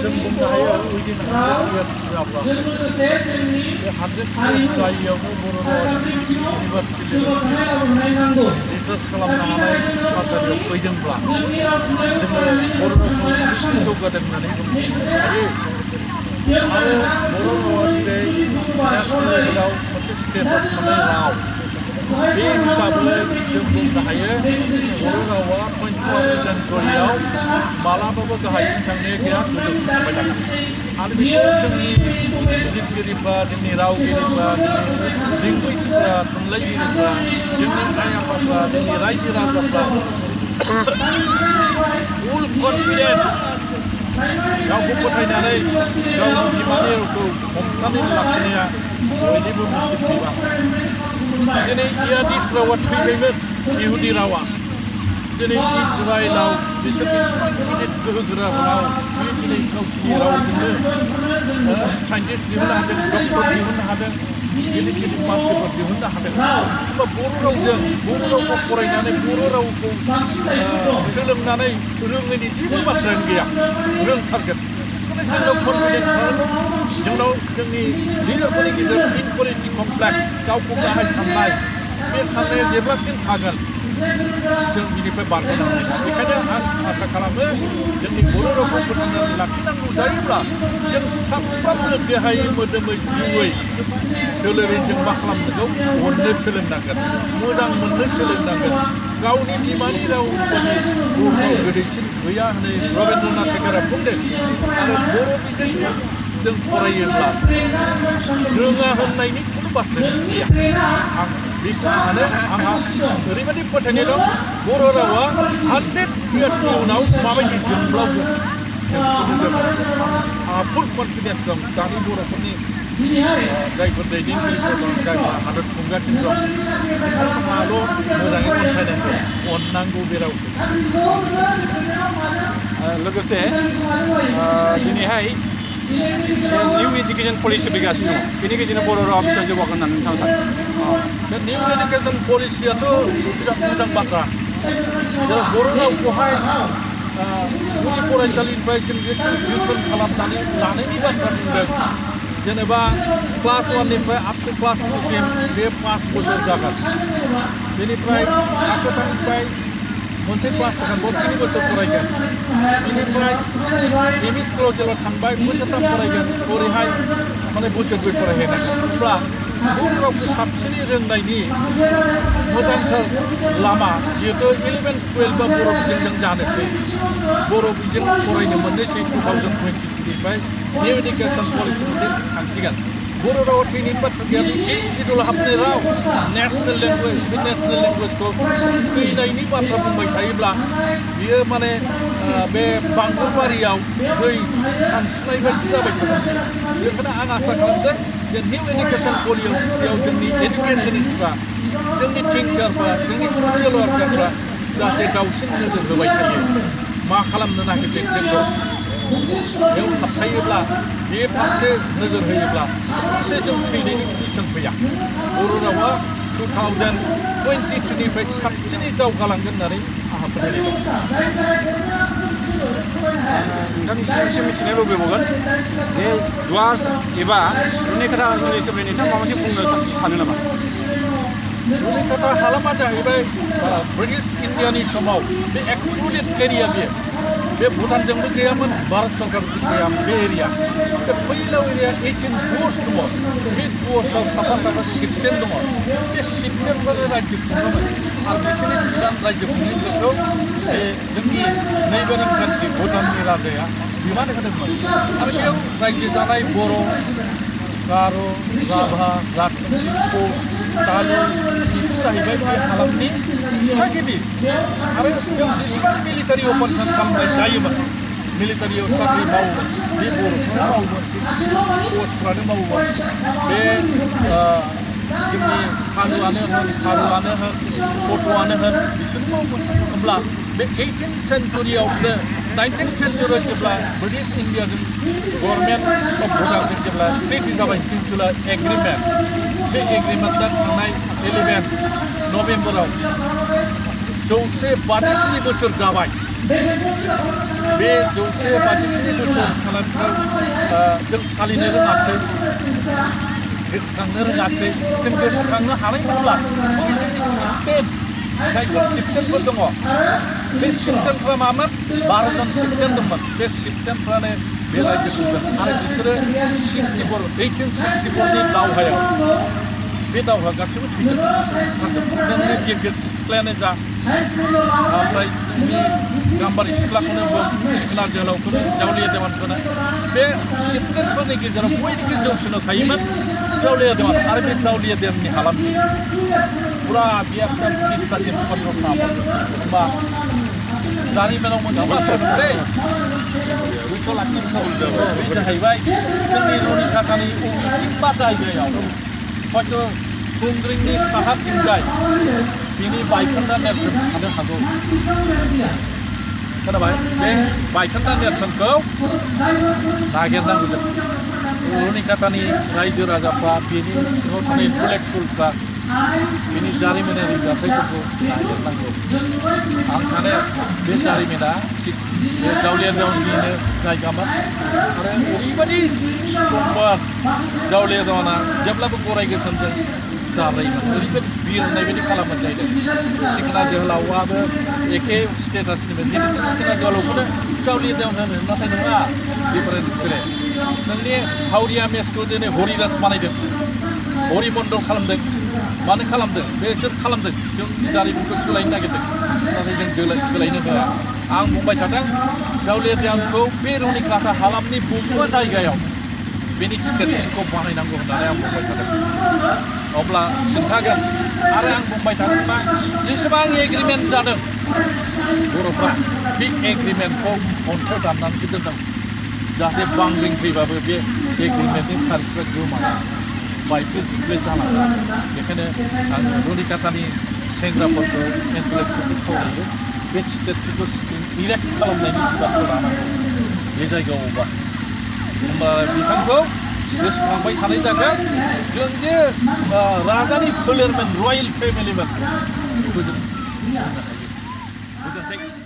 जों बुंनो हायो उइदिन 100 years जाब्ला बे 100 years जायैयावनो बर' रावा इउनिभार्सिटि लेभेलसिम रिसार्च खालामनो हानाय थासारियाव फैदोंब्ला जोङो बर' रावखौ निश्चय जौगादों होननानै बुंनो हायो आरो बर' रावा दिनै नेसनेल लेभेलाव मोनसे स्टेटास मोननाय राव बे हिसाबै जों बुंनो हायो बर' रावा 21st सेन्चुरियाव मालाबाबो गाहायथिं थांनाया गैया गोजौथिं थांबाय थागोन आरो बेखौ जोंनि बिजिरगिरिफ्रा जोंनि रावगिरिफ्रा जोंनि लिंगुइस्टफ्रा थुनलाइगिरिफ्रा जोंनि आइ आफाफ्रा जोंनि रायजो राजाफ्रा फुल कनफिडेन्स गावखौ फोथायनानै गावनि बिमानि रावखौ हमथानानै लाखिनाया बयनिबो मोनसे बिबान दिनै इयादिस रावा थैबायमोन इहुदि रावा दिनै इजराइलाव बिसोरनि गिदिर गोहोगोरा राव बे दिनै गावसिनि रावजोंनो साइन्टिस्ट दिहुननो हादों डक्टर दिहुननो हादों गिदिर गिदिर मानसिफोर दिहुननो हादों होमबा बर' रावजों बर' रावखौ फरायनानै बर' रावखौ सोलोंनानै रोङैनि जेबो बाथ्रायानो गैया रोंथारगोन जोंनाव कनफिडेन्स थानांगौ जोंनाव जोंनि लिडारफोरनि गेजेराव इनफिरिटि कमप्लेक्स गावखौ गाहाय साननाय बे साननाया जेब्लासिम थागोन जों बिनिफ्राय बारग'नो हानाय नङा बेखायनो आं आसा खालामो जोंनि बर' रावखौ फोथांनानै लाखिनांगौ जायोब्ला जों साफ्रोमबो देहायै मोदोमै जिउयै सोलेरै जों मा खालामनांगौ अननो सोलोंनांगोन मोजां मोननो सोलोंनांगोन गावनि बिमानि रावनि बुहुमाव गोदैसिन गैया होननानै रबीन्द्रनाथ टेग'रा बुंदों आरो बर' बिजोंजों जों फरायोब्ला रोङा होननायनि खुनु बाथ्रायानो गैया आं बेखौ सानो आंहा ओरैबायदि फोथायनाय दं बर' रावा 100 yearsनि उनाव माबायदि जोंब्लावगोन आंहा फुल कनफिडेन्स दं दानि बर'फोरनि जायफोर दैदेनगिरिफोर दं जायफोरा हादर खुंगासिनो दं बिथांमोनहाल' मोजाङै अनसायनांगौ अननांगौ बे रावखौ लोगोसे दिनैहाय निउ एजुकेशन पलिसि फैगासिनो दं बेनि गेजेरजों बर' रावा बेसेबां जौगागोन होननानै नोंथाङा सानो बे निउ एजुकेशन पलिसियाथ' बिराद मोजां बाथ्रा जेराव बर' रावखौहाय गुदि फरायसालिनिफ्राय जों बेखौ जोथोन खालामनानै लानायनि बाथ्रा बुंदों जेनेबा क्लास 1निफ्राय आप टु क्लास 2सिम बे 5 बोसोर जागोन बेनिफ्राय आखोथानिफ्राय मोनसे क्लास जागोन 3 बोसोर फरायगोन बेनिफ्राय एम इ स्कुलाव जेब्ला थांबाय बोसोरथाम फरायगोन ओरैहाय माने बोसोरब्रै फरायहैनांगोन होमब्ला बर' रावखौ साबसिनै रोंनायनि मोजांथार लामा जिहेतु 11, 12 बा बर' बिजोंजों जानोसै बर' बिजों फरायनो मोननोसै 2023निफ्राय निउ एजुकेशन पलिसि मोनसे थांसिगोन बर' रावा थैनायनि बाथ्रा गैया बे 8th शिड्युल हाबनाय राव नेसनेल लेंगुवेज बे नेसनेल लेंगुवेजखौ थैनायनि बाथ्रा बुंबाय थायोब्ला बियो माने बे बांगुरबारियाव दै सानस्रिनाय बायदि जाबाय थागोन बेखायनो आं आसा खालामदों जे निउ एजुकेशन पलिसियाव जोंनि एडुकेसनिस्टफ्रा जोंनि थिंकारफ्रा जोंनि ससियेल वार्कारफ्रा जाहाथे दावसिन नोजोर होबाय थायो मा खालामनो नागिरदों जोंखौ बेयाव थाबथायोब्ला बे फारसे नोजोर होयोब्ला फारसे जों थैनायनि कुइसन फैया बर' रावा 2023निफ्राय साबसिनै दावगालांगोन होननानै आंहा फोथायनाय दं नोंथांनिसिम मिथिनो लुबैबावगोन जे द्वास एबा रुनिकाटा ओनसोलनि सोमोन्दै नोंथाङा माबा मोनसे बुंनो सानो नामा रुनिकाटा हालामा जाहैबाय ब्रिटिश इन्डियानि समाव बे एक्सक्लुडेड एरिया बे भुटानजोंबो गैयामोन भारत सरकारजों गैयामोन बे एरिया बे फैलाव एरिया 18 दुअर्स दङ बे दुअर्सआव साफा साफा चिफटेन दङ बे चिफटेनफोरा रायजो खुङोमोन आरो बिसोरनि भुटान रायजो खुंनायखौ बे जोंनि नेइबारिं कान्ट्रि भुटाननि राजाया बिबान होदोंमोन आरो बेयाव रायजो जानाय बर' गार' राभा राजबंशी कच तालु बिसोर जाहैबाय बे हालामनि थागिबि आरो बेयाव जेसेबां मिलिटारि अपारेसन खालामनाय जायोमोन मिलिटारियाव साख्रि मावोमोन बे बर'फ्रानो मावोमोन कचफ्रानो मावोमोन बे जोंनि थारुआनो होन गथ'आनो होन बिसोरनो मावोमोन होमब्ला बे 18th सेन्चुरियाव बे 19th सेन्चुरियाव जेब्ला ब्रिटिश इन्डियाजों गभर्नमेन्ट अफ भुटानजों जेब्ला ट्रिटि जाबाय सिनसुला एग्रिमेन्ट बे एग्रिमेन्टआ थांनाय 11 नभेम्बराव 152 बोसोर जाबाय बे 152 बोसोर खालामनायाव जों फालिनो रोङासै गोसोखांनो रोङासै जों गोसोखांनो हानाय नंला बै जोंनि जायफोर सिस्टेमफोर दङ बे सिस्टेमफ्रा मामोन 12 जन सिस्टेम दंमोन बे सिस्टेमफ्रानो बे रायजोखौ खुंदों आरो बिसोरो 1864 नि दावहायाव बे दावहा गासैबो थैजोबदों नोंनि गिदिर सिख्लायानो जा ओमफ्राय नोंनि गाम्बारि सिख्लाखौनो बुं सिखोना जोहोलावखौनो जावलिया देवानखौनो बे सिस्टेमफोरनि गेजेराव बयनिख्रुइ जौसिनाव थायोमोन जावलिया देवान आरो बे जावलिया देवाननि हालामनि फुरा बे एकदम फिस्टासिम कन्ट्रल खालामो होमबा जारिमिनाव मोनसे बाथ्रा दं दै गोसोआव लाखिनो बे जाहैबाय जोंनि रनिकाकानि बबेथिंबा जायगायाव हयथ' खुंग्रिंनि साहाथिंजाय बिनि बायखोन्दा नेरसोन थानो हागौ खोनाबाय बे बायखोन्दा नेरसोनखौ नागिरनांगौ जों रनिकाकानि रायजो राजाफ्रा बेनि सिङाव थानाय इन्टेलेक्सुवेलफ्रा बिनि जारिमिनारि जाथायफोरखौ नागिरनांगौ आं सानो बे जारिमिना बे जावलिया देवाननिनो जायगामोन आरो ओरैबायदि स्ट्रंमोन जावलिया देवाना जेब्लाबो गराय गोसोमजों दाब्रायोमोन ओरैबायदि बिरनाय बायदि खालामनाय जाहैदों सिखोना जोहोलावाबो एखे स्टेटासनिमोन खिन्थु सिखोना जोहोलावखौनो जावलिया देवान होनो नाथाय नङा डिफारेन्स बेले नोंनि हावरिया मेसखौ दिनै हरिदास बानायदों हरिमन्दल खालामदों मानो खालामदों बेसोर खालामदों जोंनि जारिमिनखौ सोलायनो नागिरदों नाथाय जों सोलायनो होआ आं बुंबाय थादों जावलिया देवानखौ बे रनिकाका हालामनि बबेबा जायगायाव बेनि स्टेटसखौ बानायनांगौ होननानै आं बुंबाय थादों अब्ला खिन्थागोन आरो आं बुंबाय थादों मा जेसेबां एग्रिमेन्ट जादों बर'फ्रा बे एग्रिमेन्टखौ अन्थाइआव दाननानैसो दोनदों जाहाथे बांग्रिं फैबाबो बे एग्रिमेन्टनि थारिखफ्रा गोमाया बायफ्ले जिफ्ले जालाङो बेखायनो आं रनिकाकानि सेंग्राफोरखौ इन्टेलेक्सुवेलखौ खावलायो बे स्टेटसखौ इरेक्ट खालामनायनि बिबानखौ लानांगौ बे जायगायावबा होमबा बिथांखौ गोसोखांबाय थानाय जागोन जों जे राजानि फोलेरमोन रयेल फेमिलिमोन बेखौ जों बुंनो हायो गोजोन्थों